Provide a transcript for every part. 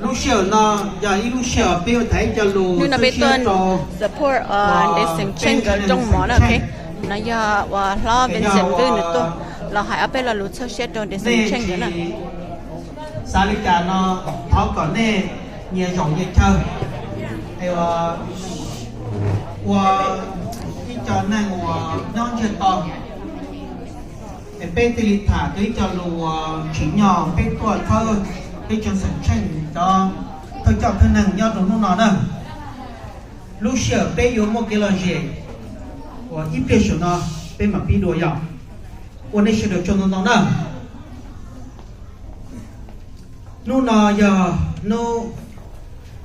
Lub sij hawm no yog ib lub sij hawm peb yuav tham ib co lus, hnub no peb tuaj support ntev xeem Tsheej nkawd rooj mov na. No yog uas hlob Vincent Vwj nws tuaj los hais ob peb lo lus txhawb siab rau ntev xeem Tsheej nkawd na. Xav li cas no thov kom nej nyias zaum nyias chaw, ua ib co neeg uas nyob ntsiag to, es peb thiaj li tham tau ib co lus uas tsim nyog peb tuaj txhawb peb tsev xeem Tsheej cov thawj coj thawj neeg nyob rau hnub no na. Lub sij hawm peb yuav muaj kev lom zem uas ib pliag saum no peb mam pib dua yog. Ua nej sawv daws tsaug ntau ntau na. Hnub no yog hnub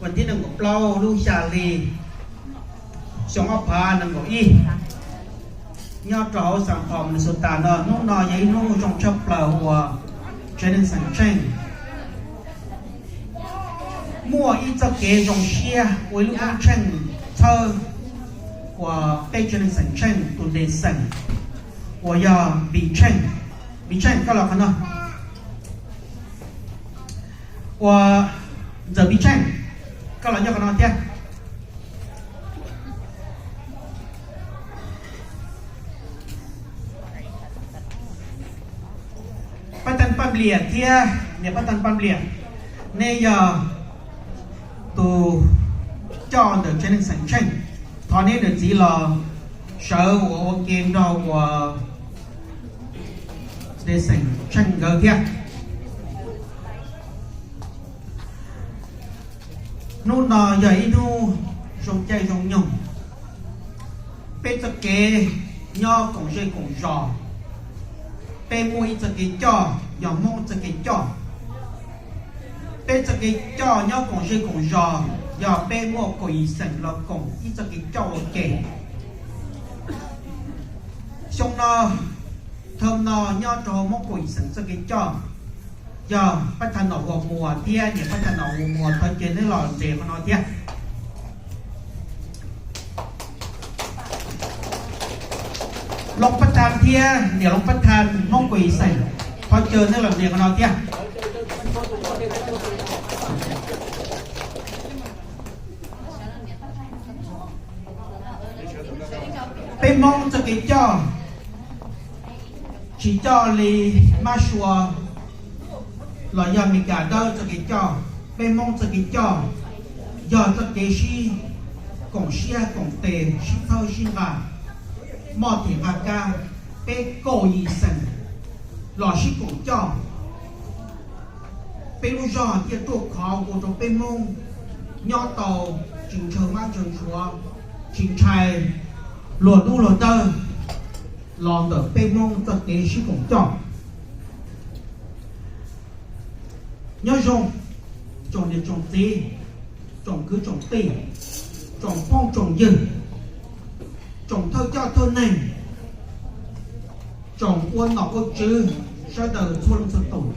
vas thib nees nkaum plaub lub xya hli xyoo ob phav nees nkaum ib, nyob rau hauv Saint Paul Minnesota no. Hnub no yog ib hnub zoo tshaj plaws uas tsev neeg xeem Tsheej muaj ib txoj kev zoo siab ua ib lub koob tsheej txhawb uas peb tsev neeg xeem Tsheej tus ntev xeem uas yog Npis Tsheej. Npis Tsheej, koj los qhov no. Uas Ntxawm Npis Tsheej, koj los nyob qhov no thiab. Pab Thaj Paj Nplias thiab niam Pab Thaj Paj Nplias, neb yog tus coj ntawm tsev neeg xeem Tsheej, thov neb niam txiv los sawv ua ua ke nrog uas tsev neeg xeem Tsheej nkawd thiab. Hnub no yog ib hnub zoo caij zoo nyoog. Peb txoj kev nyob koom zej koom zos, peb muaj ib txoj kev coj, yog Hmoob txoj kev coj. Peb txoj kev coj nyob koom zej koom zos yog peb muaj kaum yim xeem los koom ib txoj kev coj ua ke. Xyoo no, thawm no nyob rau Hmoob kaum yim xeem txoj kev coj yog Pab Thaj Nom Huas Muas thiab niam Pab Thaj Nom Huas Muas, thov caw neb los nres qhov no thiab. Looj Pab Thaj thiab niam Looj Pab Thaj Hmoob kaum yim xeem, thov caw neb los nres qhov no thiab. Peb Hmoob txoj kev coj tsis coj li Mab Sua los yog Mes Kas Dawb txoj kev coj. Peb Hmoob txoj kev coj yog txoj kev sib koom siab koom tes, sib txhawb sib nqa, moj them nqa kab. Peb kaum yim xeem los sib koom coj, peb lub zog thiaj ruaj khov ua rau peb Hmoob nyob tau tsis ntshaw mab ntshaw ntsuav, tsis ntshai luag dub luag dawb los ntawm peb Hmoob txoj kev sib koom coj. Nyob zoo tsoom niam tsoom txiv, tsoom kwv tsoom tij, tsoom phooj tsoom ywg, tsoom thawj coj thawj neeg, tsoom ua nom ua tswv sawv daws txhua leej txhua tus.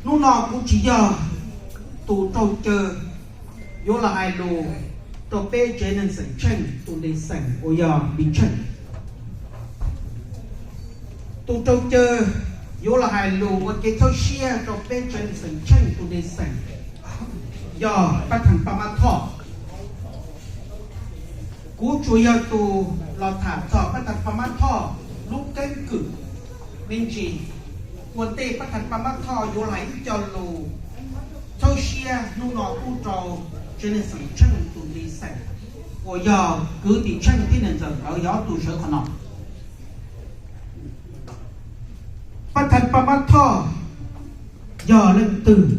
Hnub no kuv tsis yog tus raug caw yuav los hais lus rau peb tsev neeg xeem Tsheej tus ntev xeem uas yog Npis Tsheej. Tus raug caw yuav los hais lus ua kev txhawb siab rau peb tsev neeg xeem Tsheej tus ntev xeem yog Pab Thaj Paj Mab Thoj. Kuv tsuas yog tus los tham txog Pab Thaj Paj Mab Thoj lub keeb kwm me ntsis. Ua ntej Pab Thaj Paj Mab Thoj yuav los hais ib co lus txhawb siab hnub no pub rau tsev neeg xeem Tsheej tus ntev xeem uas yog kwv Npis Tsheej thiab niam Ntxawm nkawd yog ob tug sawv qhov no. Pab Thaj Paj Mab Thoj yog leej twg?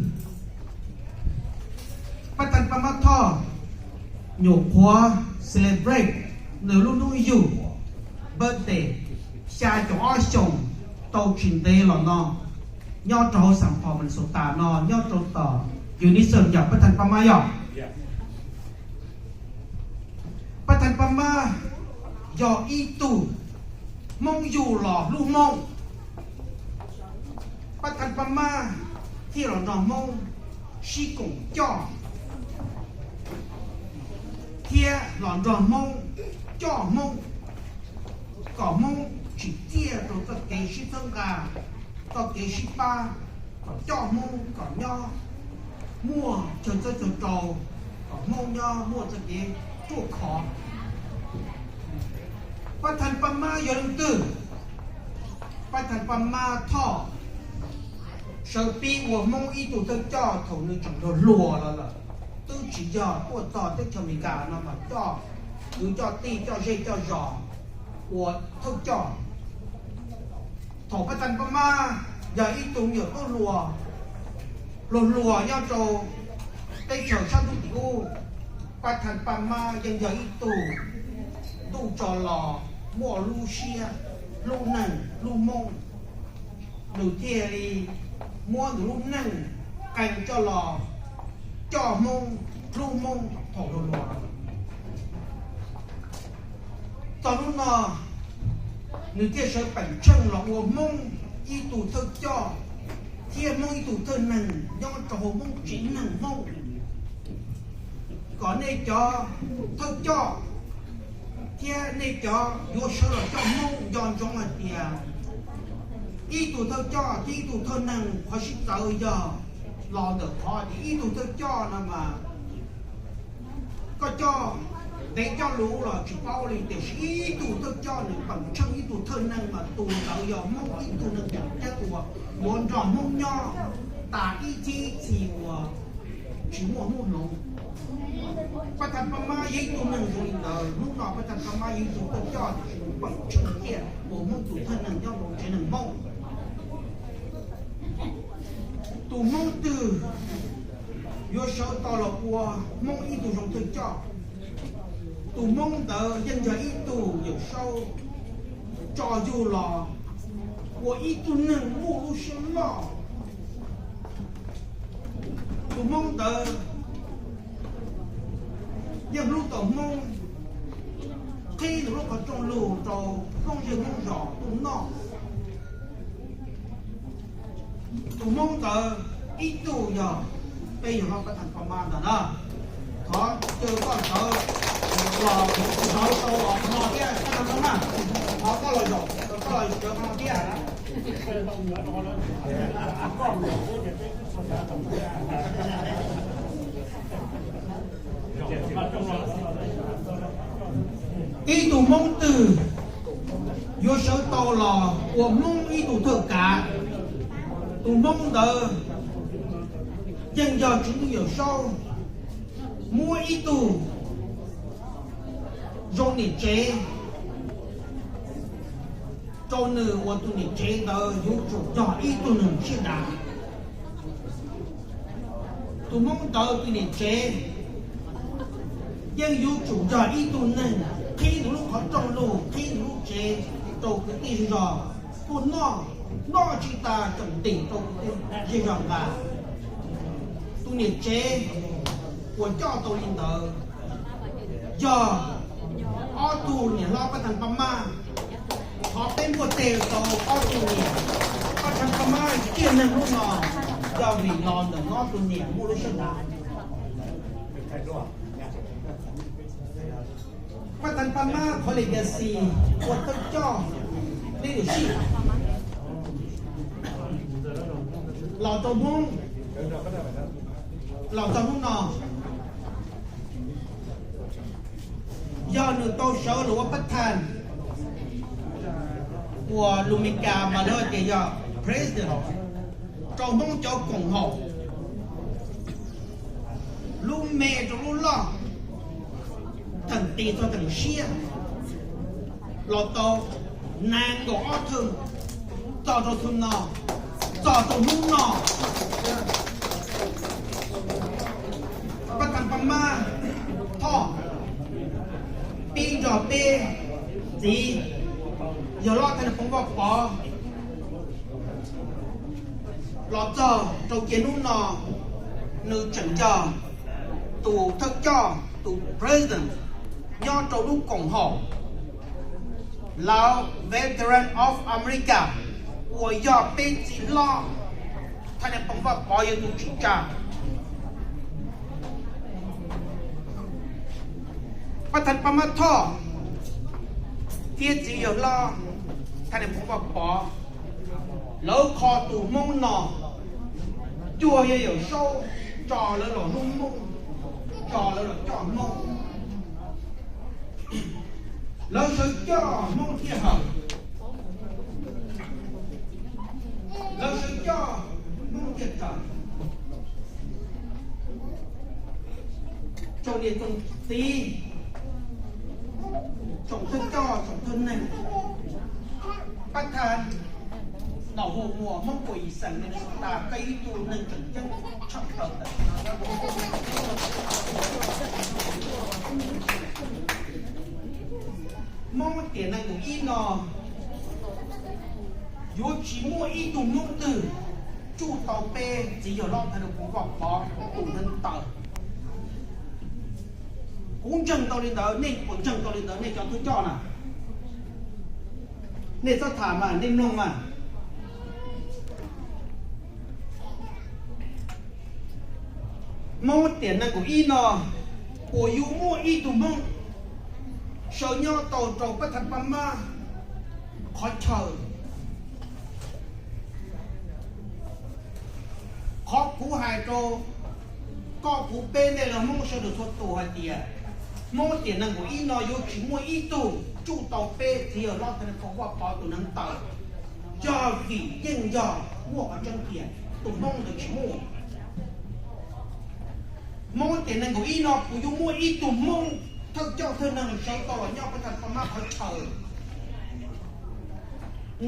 Pab Thaj Paj Mab Thoj nyuam qhuav celebrate nws lub hnub yug birthday xya caum ob xyoos tau tsis ntev los no nyob rau hauv Saint Paul Minnesota no, nyob rau tom Unicef yog Pab Thaj Paj Mab yog. Pab Thaj Paj Mab yog ib tug Hmoob yug los hlub Hmoob. Pab Thaj Paj Mab thiaj los nrog Hmoob sib koom coj thiab los nrog Hmoob coj Hmoob, kom Hmoob tsim txiaj rau txoj kev sib txhawb nqa, txoj kev sib pab, kom coj Hmoob kom nyob muaj chaw txawb chaw rau, kom Hmoob nyob muaj txoj kev ruaj khov. Paj Thaj Paj Mab yog leej twg? Paj Thaj Paj Mab Thoj sawv pib ua Hmoob ib tug thawj coj thaum nws tseem hluas hluas los lawm, twb tsis yog tuaj txog teb chaws Amelikas no mas coj, kwv coj tij coj zej coj zos ua thawj coj. Thaum Paj Thaj Paj Mab yog ib tug me nyuam tub hluas hluas hluas nyob rau teb chaws sab ntuj tim ub, Paj Thaj Paj Mab yeej yog ib tug ntuj tso los muaj lub siab hlub neeg hlub Hmoob, nws thiaj li muab nws lub neej qee coj los coj Hmoob hlub Hmoob thaum hluas hluas. Txog hnub no nws thiaj sawv peem tsheej los ua Hmoob ib tug thawj coj thiab Hmoob ib tug thawj neeg nyob rau hauv Hmoob tsev neeg Hmoob, kom nej cov thawj coj thiab nej cov yuav sawv los coj Hmoob nco ntsoov hais tias ib tug thawj coj thiab ib tug thawj neeg qhov sib txawv yog los ntawm qhov tias ib tug thawj coj no mas koj coj ntev coj luv los tsis paub li, tiam sis ib tug thawj coj nws peem tsheej ib tug thawj neeg mas tus ntawd yog Hmoob ib tug neeg tseem ceeb uas yuav nrog Hmoob nyob tas ib txhiab ib txhis uas tsis muaj hnub hloov. Paj Thaj Paj Mab yog ib tug neeg zoo li ntawd, hnub no Paj Thaj Paj Mab yog ib tug thawj coj tiam sis nws peem tsheej kiag ua Hmoob tus thawj neeg nyob rau tsev neeg Hmoob. Tus Hmoob twg yuav sawv tau los ua Hmoob ib tug zoo thawj coj? Tus Hmoob ntawd yeej yog ib tug Yawm Saub tso yug los ua ib tug neeg muaj lub siab loj. Tus Hmoob ntawd yeej hlub tau Hmoob, qhib nws lub qhov rooj lug rau phooj ywg Hmoob zos tuaj noj. Tus Hmoob ntawd ib tug yog peb yawg hlob Paj Thaj Paj Mab ntawd na. Thov caw koj sawv los sawv tau los no thiab Paj Thaj Paj Mab, thov koj los zaum, koj los sawv no thiab. Ib tug Hmoob twg yuav sawv tau los ua Hmoob ib tug thawj kav, tus Hmoob ntawd yeej yog Tswv Ntuj Yawm Saub muab ib tug zoo niam tsev rau nws uas tus niam tsev ntawd yuav tsum yog ib tug neeg siab dav. Tus Hmoob ntawd tus niam tsev yeej yuav tsum yog ib tug neeg qhib nws lub qhov rooj lug, qhib nws lub tsev rau kwv tij zej zog tuaj noj, noj tsis tas tseem ntim rau kwv tij zej zog nqa. Tus niam tsev uas coj tau li ntawd yog ob tug niam hlob Paj Thaj Paj Mab. Thov peb npuaj teg rau ob tug niam. Paj Thaj Paj Mab ciaj neeg hnub no yog vim los ntawm ob tug niam muaj lub siab dav. Paj Thaj Paj Mab qhov legacy ua thawj coj, leadership los rau Hmoob los txog hnub no, yog nws tau sawv los ua pab thaj uas lus Meskas mas lawv tias yog president rau Hmoob cov koom haum, lub me rau lub loj, theem tis txog theem siab, los tau nees nkaum ob thwm txog rau hnub no, txog rau hnub no. Pab Thaj Pab Mab Thoj pib nrog peb txiv yawg hlob Thaj Nais Phoo Vaj Pov los txog rau kiag hnub no, nws tseem yog tus thawj coj, tus president nyob rau lub koom haum lawv Veteran of America, uas yog peb txiv hlob Thaj Nais Phoo Vaj Pov yawg tus tsim tsa. Pab Thaj Pab Mab Thoj thiab txiv yawg hlob Thaj Nais Phoo Vaj Pov, lawv kho tus Hmoob no cuag yawg Yawm Saub tso lawv los hlub Hmoob, tso lawv los coj Hmoob. Lawv sawv coj Hmoob thiaj hawm, lawv sawv coj Hmoob thiaj raws. Tsoom niam tsoom txiv, tsoom thawj coj, tsoom thawj neeg, pab thaj, nom hu ua Hmoob Kuam Yis Xeem Minnesota, koj ib tug neeg tseem ceeb tshaj plaws ntawm no. Hmoob tiam nees nkaum ib no yuav tsis muaj ib tug Hmoob twg tsuj tau peb txiv yawg hlob thawj rau Pov Vaj Pov tus neeg tawm. Kuv ntseeg tau li ntawd, nej puas ntseeg tau li ntawd nej cov thawj coj na? Nej txhob tham mas nej mloog mas. Hmoob tiam nees nkaum ib no puas yuav muaj ib tug Hmoob sawv nyob tau rau pab thaj pab mab qhov chaw? Qhov kuv hais rau koj kuv peb nej los Hmoob sawv daws txhua tus hais tias Hmoob tiam nees nkaum ib no yuav tsis muaj ib tug tsuj tau peb txiv yawg hlob thawj rau Pov Vaj Pov tus neeg tawm, yog vim yeej yog muaj qhov tseeb tias tus Hmoob ntawd tsis muaj. Hmoob tiam nees nkaum ib no puas yuav muaj ib tug Hmoob thawj coj thawj neeg sawv tau los nyob pab thaj pab mab qhov chaw?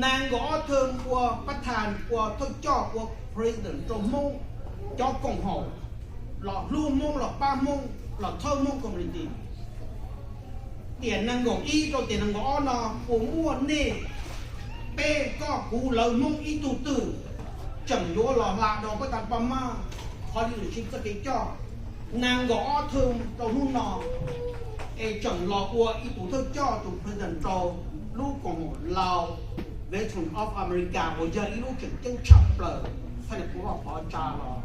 Nees nkaum ob thawj ua pab thaj, ua thawj coj, ua president rau Hmoob cov koom haum, los hlub Hmoob, los pab Hmoob, los thawb Hmoob community. Tiam nees nkaum ib rau tiam nees nkaum ob no puas muaj nej, peb, koj, kuv, lawv Hmoob ib tug twg tseem yuav los hla dhau pab thaj pab mab qhov leadership txoj kev coj? Nees nkaum ob thawj rau hnub no es tseem los ua ib tug thawj coj, tus president rau lub koom haum Lao Veteran of America uas yog ib lub tseem ceeb tshaj plaws, thaj niam Pov Vaj Pov tsa los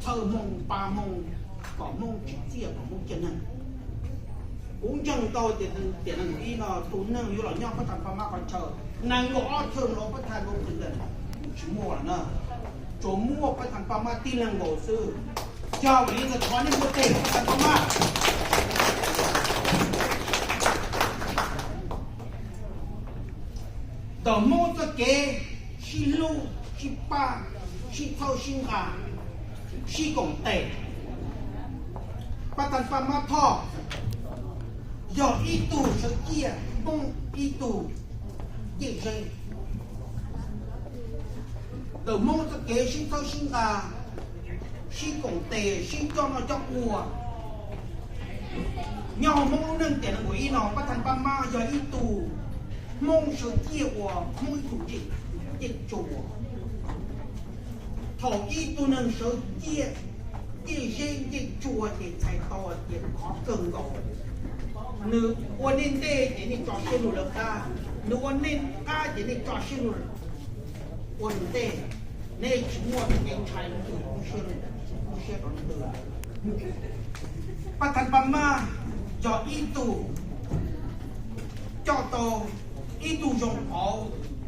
thawb Hmoob, pab Hmoob, kom Hmoob tsim txiaj, kom Hmoob ciaj neeg. Kuv ntseeg tau tias tiam nees nkaum ib no tus neeg yuav los nyob pab thaj pab mab qhov chaw, nees nkaum ob thawj los pab thaj ua president tsis muaj lawm na, tsuas muaj pab thaj pab mab tib leeg nkaus xwb. Yog vim li ntawd thov nej npuaj teg rau pab thaj pab mab. Ntawm Hmoob txoj kev sib hlub, sib pab, sib txhawb sib nqa, sib koom tes, pab thaj pab mab Thoj yog ib tug sawv ciaj Hmoob ib tug ciaj zeb. Ntawm Hmoob txoj kev sib txhawb sib nqa, sib koom tes, sib coj noj coj ua, nyob Hmoob lub neej tiam nees nkaum ib no pab thaj pab mab yog ib tug Hmoob sawv ciaj ua Hmoob ib tug ciaj tsua. Thaum ib tug neeg sawv ciaj, ciaj zeb ciaj tsua ces txhais tau tias khov kawg nkaus. Nws ua nej ntej ces nej tso siab lug lawv qab, nws ua nej qab ces nej tso siab lug ua nws ntej. Nej tsis muaj kev ntshai leej twg, lub siab rau leej twg. Pab thaj pab mab yog ib tug coj tau ib tug zoo qauv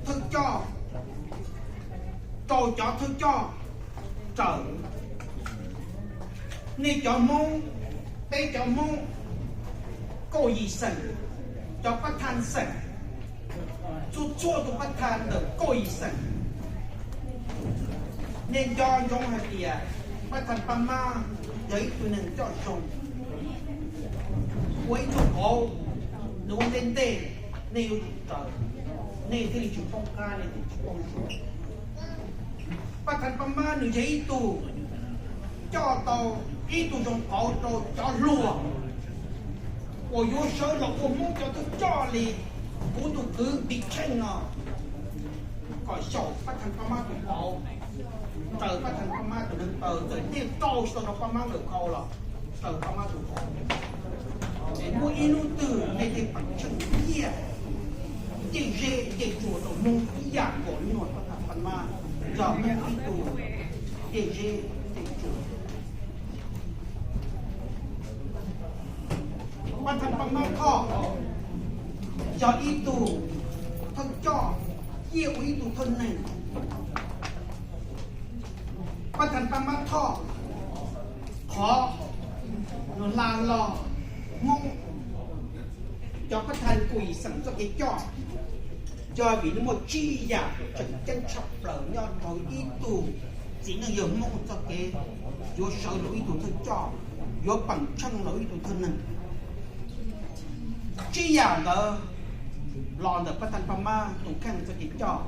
thawj coj rau cov thawj coj raws. Nej cov Hmoob, peb cov Hmoob, Kauj Yis xeem, cov pab thaj xeem, txhua txhua tus pab thaj ntawm Kauj Yis xeem, nej nco ntsoov hais tias pab thaj pab mab yog ib tug neeg coj zoo, ua ib tug qauv, nws ua ntej ntej, nej yuav tsum raws, nej thiaj li tsis poob qab, nej thiaj tsis poob ntsuag. Pab thaj pab mab nws yog ib tug coj tau ib tug zoo qauv rau cov hluas uas yuav sawv los ua Hmoob cov thawj coj li kuv tus kwv Npis Tsheej no, kom xyaum pab thaj pab mab tus qauv, raws pab thaj pab mab tus neev taw, txawm nej rau tsis tau rau pab mab nkawd khau los raws pab mab tus qauv. Es muaj ib hnub twg nej thiaj pab tsheej ciaj, ciaj zeb ciaj tsua rau Hmoob ib yam nkaus li no, pab thaj pab mab yog Hmoob ib tug ciaj zeb ciaj tsua. Pab thaj pab mab Thoj yog ib tug thawj coj, ciaj ua ib tug thawj neeg. Pab thaj pab mab Thoj Qhov nws hla los Hmoob cov pab thaj Kaum Yim xeem txoj kev coj, yog vim nws muaj tsib yam tseem ceeb tshaj plaws nyob rau ib tug txiv neej yawg Hmoob txoj kev yuav sawv los ib tug thawj coj, yuav peem tsheej los ib tug thawj neeg. Tsib yam ntawd los ntawm pab thaj pab mab tus kheej txoj kev coj,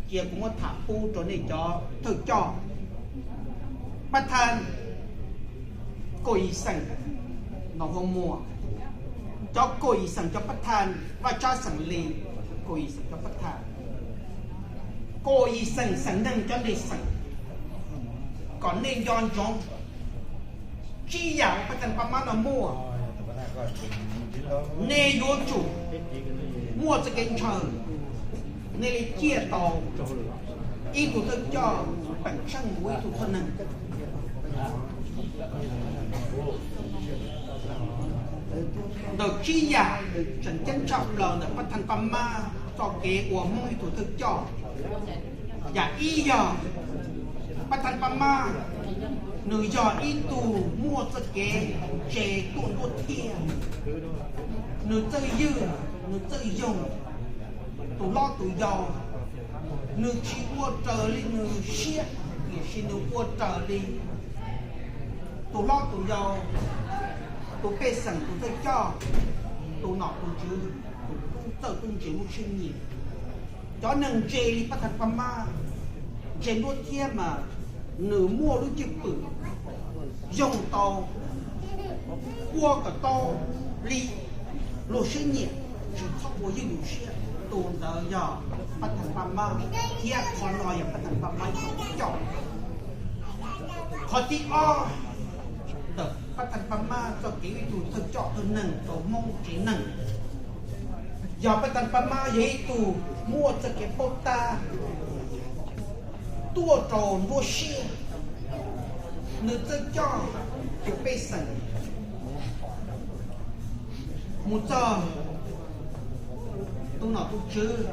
cia kuv muab tham pub rau nej cov thawj coj. Pab thaj Kaum Yim xeem Nau Hua Muas, cov Kaum Yim xeem cov pab thaj, Vaj Tsab xeem Lis, Kaum Yim xeem cov pab thaj, Kaum Yim xeem xeem neeg cov nres xeem, kom nej nco ntsoov tsib yam uas pab thaj pab mab no muaj. Nej yuav tsum muaj txoj kev ntshaw, nej li ciaj tau ib tug thawj coj peem tsheej mus ib tug thawj neeg. Ntawm tsib yam tseem ceeb tshaj plaws ntawm pab thaj pab mab txoj kev ua Hmoob ib tug thawj coj, yam ib yog pab thaj pab mab, nws yog ib tug muaj txoj kev ntse tuaj nruab thiab. Nws txawj ywj, nws txawj yoog, tus hlob tus yau, nws tsis ua raws li nws siab, tiam sis nws ua raws li tus hlob tus yau, tus pej xeem tus thawj coj, tus nom tus tswv, tus tub txawj tub ntse lub siab nyiam. Cov neeg ntse li pab thaj pab mab, ntse nruab thiab mas nws muaj lub cwj pwm yoog tau, ua kom tau li luag siab nyiam, tsis txhob ua ywj yus siab. Tus ntawd yog pab thaj pab mab, thiab qhov no yog pab thaj pab mab ib txoj kev coj. Qhov thib ob ntawm pab thaj pab mab txoj kev ib tug thawj coj thawj neeg rau Hmoob tsev neeg, yog pab thaj pab mab yog ib tug muaj txoj kev paub tab tuaj rau nruab siab. Nws txawj coj tus pej xeem mus txog tus nom tus tswv.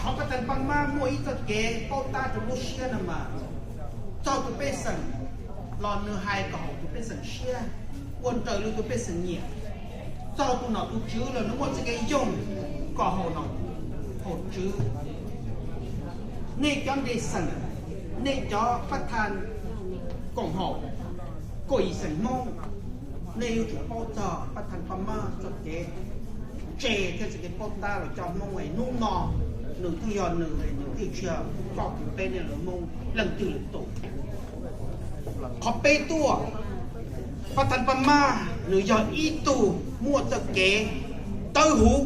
Qhov pab thaj pab mab muaj ib txoj kev paub tab rau lub siab no mas, txog tus pej xeem los nws hais kom haum tus pej xeem siab, ua raws li tus pej xeem nyiam. Txog tus nom tus tswv los nws muaj txoj kev yoog kom haum nom haum tswv. Nej cov nres xeem, nej cov pab thaj koom haum, Kaum Yim xeem Hmoob, nej yuav tsum paub txog pab thaj pab mab txoj kev ntse thiab txoj kev paub tab los coj Hmoob es hnub no nws thiaj yog nws, nws thiaj tsis yog coj peb nej lawv Hmoob leej twg lwm tus. Qhov peb tuaj, pab thaj pab mab nws yog ib tug muaj txoj kev dawb huv.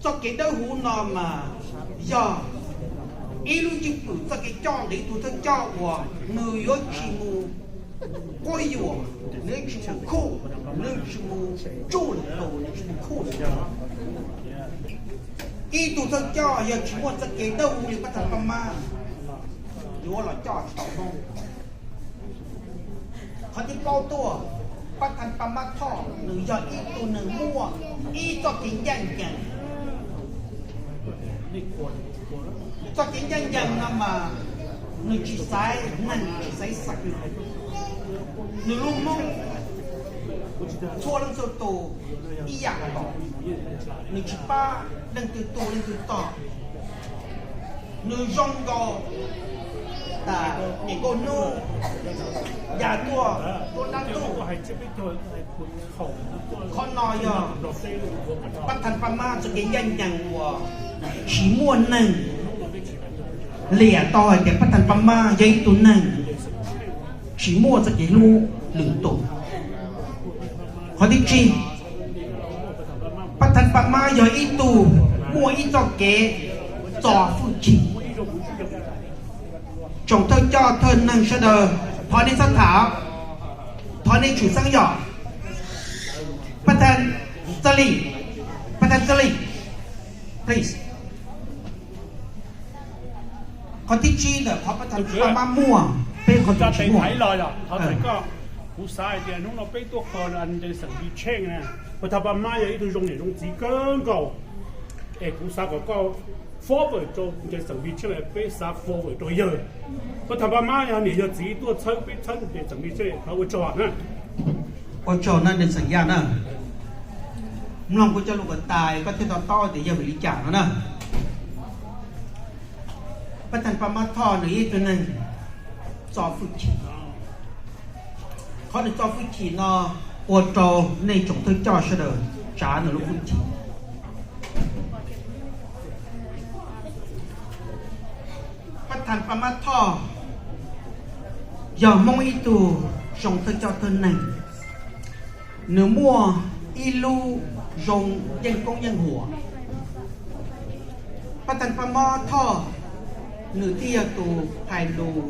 Txoj kev dawb huv no mas yog ib lub cwj pwm txoj kev coj ntawm ib tug thawj coj uas nws yuav tsis mus quab yuam, nws yuav tsis mus khuj, nws yuav tsis mus tsuj lwm tus, nws tsis mus khuj lwm tus. Ib tug thawj coj yog tsis muaj txoj kev dawb huv li pab thaj pab mab, yuav los coj tsis tau Hmoob. Qhov thib plaub tuaj, pab thaj pab mab Thoj nws yog ib tug neeg muaj ib txoj kev ncaj ncees. Txoj kev ncaj ncees no mas nws tsis xaiv neeg, tsis xaiv xeem. Nws lub Hmoob txhua leej txhua tus ib yam nkaus, nws tsis pab leej twg tu leej twg tog. Nws zoo nkaus tas nyem nkauj hnub, ya tuaj tuab dab tuj. Qhov no yog pab thaj pab mab txoj kev ncaj ncees uas tsis muaj neeg liam tau hais tias pab thaj pab mab yog ib tug neeg tsis muaj txoj kev hlub lwm tus. Qhov thib tsib, pab thaj pab mab yog ib tug muaj ib txoj kev txo hwj chim. Tsoom thawj coj thawj neeg sawv daws, thov nej txhob tham, thov nej tshwm xeeb yom. Pab thaj Txawj Lis, pab thaj Txawj Lis, please. Qhov thib tsib ntawm qhov pab thaj pab mab muaj, peb qhov tsis muaj. Kuv xav hais tias hnub no peb tuaj kho ntes xeem Lis Tsheej na, pab thaj pab mab yog ib tug zoo niam zoo txiv kawg nkaus, es kuv xav kom koj forward rau nws xeem Npis Tsheej, peb xav forward rau yawg. Pab thaj pab mab yog niam yog txiv tuaj txhawb peb txhawb nws xeem Npis Tsheej, thov ua tsaug na. Ua tsaug na nws xeem Yaj na. Mloog kuv cov lus kom tas koj thiaj to taub tias yog vim li cas no na. Pab thaj pab mab Thoj nws ib tug neeg txo hwj chim. Qhov nws txo hwj chim no ua rau nej tsoom thawj coj sawv daws tsav nws lub hwj chim. Pab thaj pab mab Thoj yog Hmoob ib tug zoo thawj coj thawj neeg. Nws muaj ib lub zoo yeej koob yeej huam. Pab thaj pab mab Thoj nws thiaj yog tus hais lus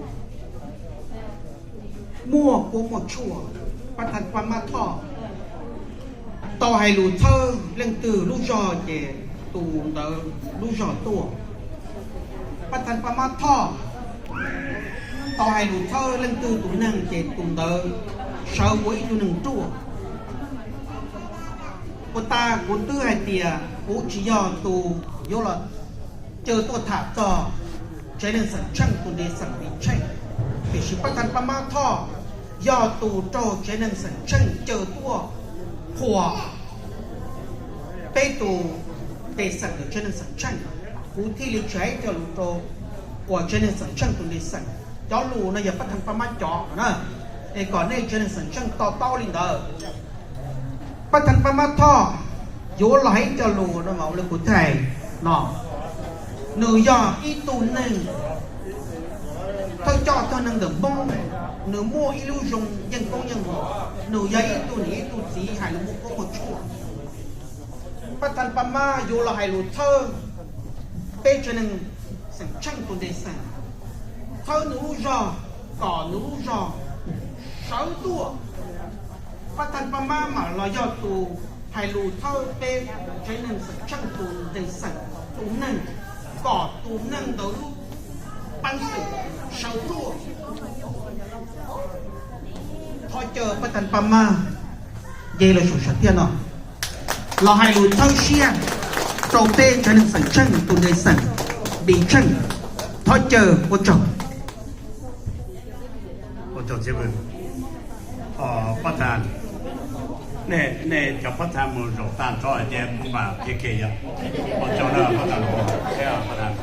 muaj kuab muaj tshuaj. Pab thaj pab mab Thoj tau hais lus txhawb leej twg lub zog ces tus ntawd lub zog tuaj. Pab thaj pab mab Thoj tau hais lus txhawb leej twg tus neeg ces tus ntawd sawv ua ib tug neeg ruaj. Puas tas kuv twb hais tias kuv tsis yog tus yuav los caw tuaj tham txog tsev neeg xeem Tsheej tus nqi xeem Npis Tsheej, tiam sis pab thaj pab mab Thoj yog tus raug tsev neeg xeem Tsheej caw tuaj qhuas peb tus nqi xeem ntawm tsev neeg xeem Tsheej. Kuv thiaj li tsis hais cov lus rau uas tsev neeg xeem Tsheej tus nqi xeem. Cov lus no yog pab thaj pab mab cov no na, es kom nej tsev neeg xeem Tsheej to taub li ntawd. Pab thaj pab mab Thoj yuav los hais cov lus no mas ua li kuv thaij no, nws yog ib tug neeg thawj coj thawj neeg ntawm Hmoob, nws muaj ib lub zoo yeej koob yeej huam, nws yog ib tug niam ib tug txiv hais lus muaj kuab muaj tshuaj. Pab thaj pab mab yuav los hais lus txhawb peb tsev neeg xeem Tsheej tus nqi xeem, txhawb nws lub zog, kom nws lub zog sawv tuaj. Pab thaj pab mab mam los yog tus hais lus txhawb peb tsev neeg xeem Tsheej tus nqi xeem, tus neeg, kom tus neeg ntawd lub peev xwm sawv tuaj. Thov caw pab thaj pab mab, nce los saum sam thiaj no, los hais lus txhawb siab rau peb tsev neeg xeem Tsheej tus nqi xeem Npis Tsheej. Thov caw, ua tsaug. Ua tsaug txiv pw. Pab thaj, nej cov pab thaj mus zaum tag nrho ces kuv mam kiv ke yog. Ua tsaug na pab thaj, pab thaj.